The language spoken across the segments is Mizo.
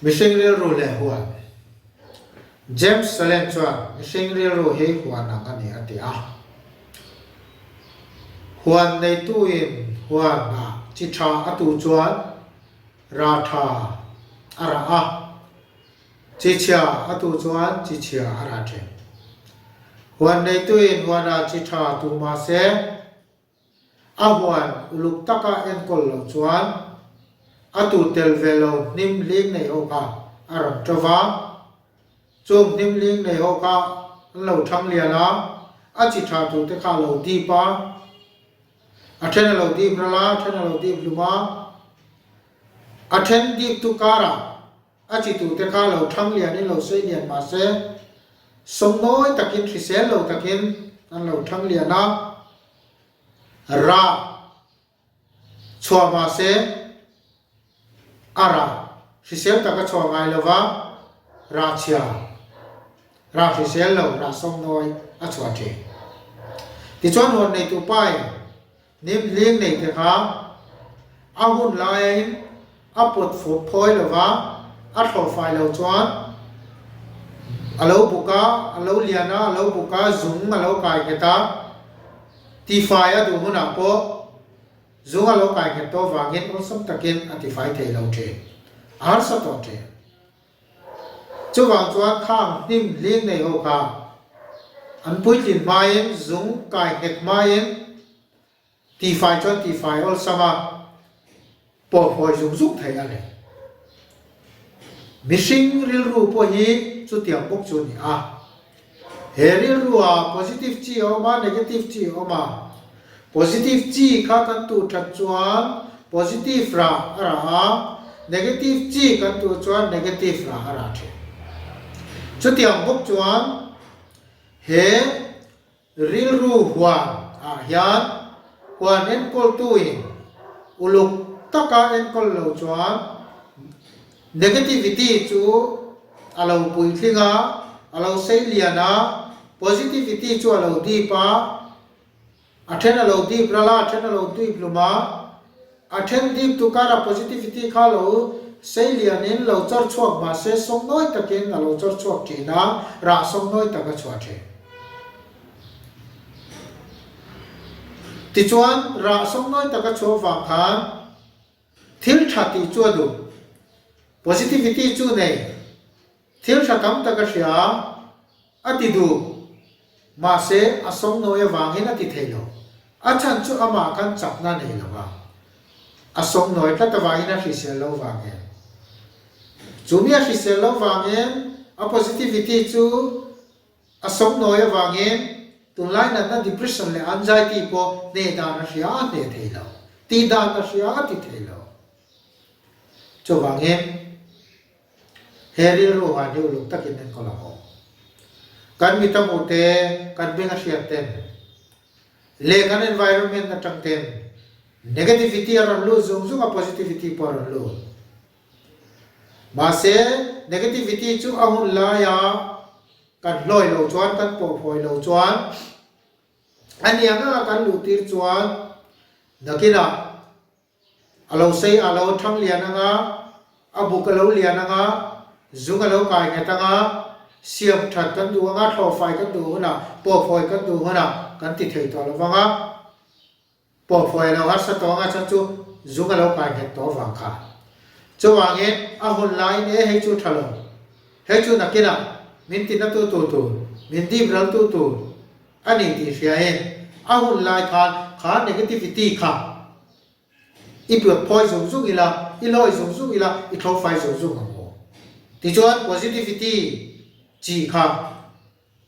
Mihring rilru leh huan. James Salen chuan mihring rilru hi huan ang a ni a ti a. Huan neituin huanah chi tha a tu chuan ra tha a rah a, chi chhia a tu chuan chi chhia a rah thin. Huan neituin huanah chi tha tu mah se, A huan uluk taka enkawl loh chuan a tu tel ve lo hnim hling nei ho kha a rawn ṭo va. Chung hnim hling nei ho kha an lo ṭhang lian a, a chi ṭha turte kha a lo dip a, a ṭhen a lo dip ral a, a ṭhen a lo dip hlum a, a ṭhen dip tu karah a chi turte kha lo ṭhang lianin lo sei lian mah se, sawmnawi takin hrisel lo takin an lo ṭhang lian a. Rah chhuah mah se a rah hrisel tak a chhuah ngai lo va, rah chhia, rah hrisel lo, rah sawmnawi a chhuah thin. Tichuan huan neitu pain hnim hling nei te kha a hun laiin a pawt phawi lo va, a thlawh fai lo chuan a lo buk a, a lo lian a, a lo buk a, zung a lo kai nghet a, tifai a duh hunah pawh zung a lo kai nghet tawh vangin awlsam takin a tifai thei lo thin, a harsa tawh thin. Chuvang chuan khang hnim hling nei ho kha an puitlin hmain zung kai nghet hmain Tifai chuan tifai awlsam a pawhhawi zung zung thei a ni. Mihring rilru pawh hi chutiang bawk chu a ni a. He rilrua positive chi a awm a, negative chi a awm a. Positive chi kha kan tuh that chuan positive rah a rah a, negative chi kan tuh chuan negative rah a rah thin. Chutiang bawk chuan he Rilru huan ah hian huan enkawltuin uluk taka enkawl lo chuan negativity chu a lo puitling a, a lo sei lian a, positivity chu a lo dip a, a then a lo dip ral a, a then a lo dip hlum a, a then dip tu karah positivity kha lo sei lianin lo chawr chhuak mahse sawngnawi takin a lo chawr chhuak thin a, rah sawngnawi tak a chhuah thin. Tichuan, rah sawngnawi taka chhuah vang khan thil tha tih chu a duh. Positivity chu nei. Thil tha tam tak a hria, a ti duh. Mahse, a sawngnawi avangin a ti thei lo. A chhan chu amah khan chakna a nei lo va. A sawngnawi tlat avangin a hrisel lo vangin. Chumi a hrisel lo vangin a positivity chu A sawmnawi avangin tunlai natna depression leh anxiety pawh hneh dan a hria a hneh thei lo, tih dan a hria a ti thei lo. Chuvangin he rilru han hi uluk takin enkawl ang aw. Kan mit a hmuh te, kan beng a hriat ten leh kan environment atang ten negativity a rawn lut zung zung a, positivity pawh a rawn lut. Mahse, negativity chu a hun laia kan hlawi lo chuan, kan pawhphawi lo chuan, a niang anga kan luh tir chuan nakinah a lo sei a lo thang lian anga, a buk a lo lian anga, zung a lo kai nghet anga, siam that kan duh anga, thlawhfai kan duh hunah, pawhphawi kan duh hunah kan ti thei tawh lo vang a. Pawhphawi a lo harsa tawh anga chuan chu zung a lo kai nghet tawh vang kha. Chuvangin a hun laiin e hei chu tha lo, hei chu nakinah min tina tu tu tur, min dip ral tu tur a ni tih hriain a hun lai khan kha negativity kha i piawt phawi zung zung ila, i hlawi zung zung ila, i thlawhfai zung zung ang aw. Tichuan positivity chi kha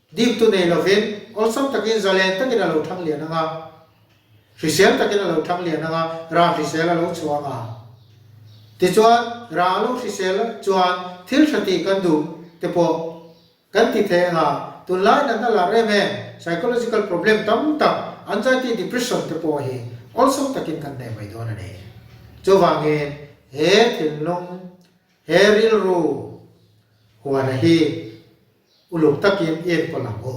Diptu nei lovin awlsam takin zalen takin a lo thang lian ang a, hrisel takin a lo thang lian ang a, ra hrisel a lo chhuah ang a. Tichuan, ra a lo hrisel chuan thil tha tih kan duh te pawh kan ti thei ang a, tunlai natna lar em em, psychological problem tam tak, anxiety, depression te pawh hi awlsam takin kan nei mai dawn a ni. Chuvangin, he thinlung, he rilru huana hi, Uluk takin i enkawl ang u.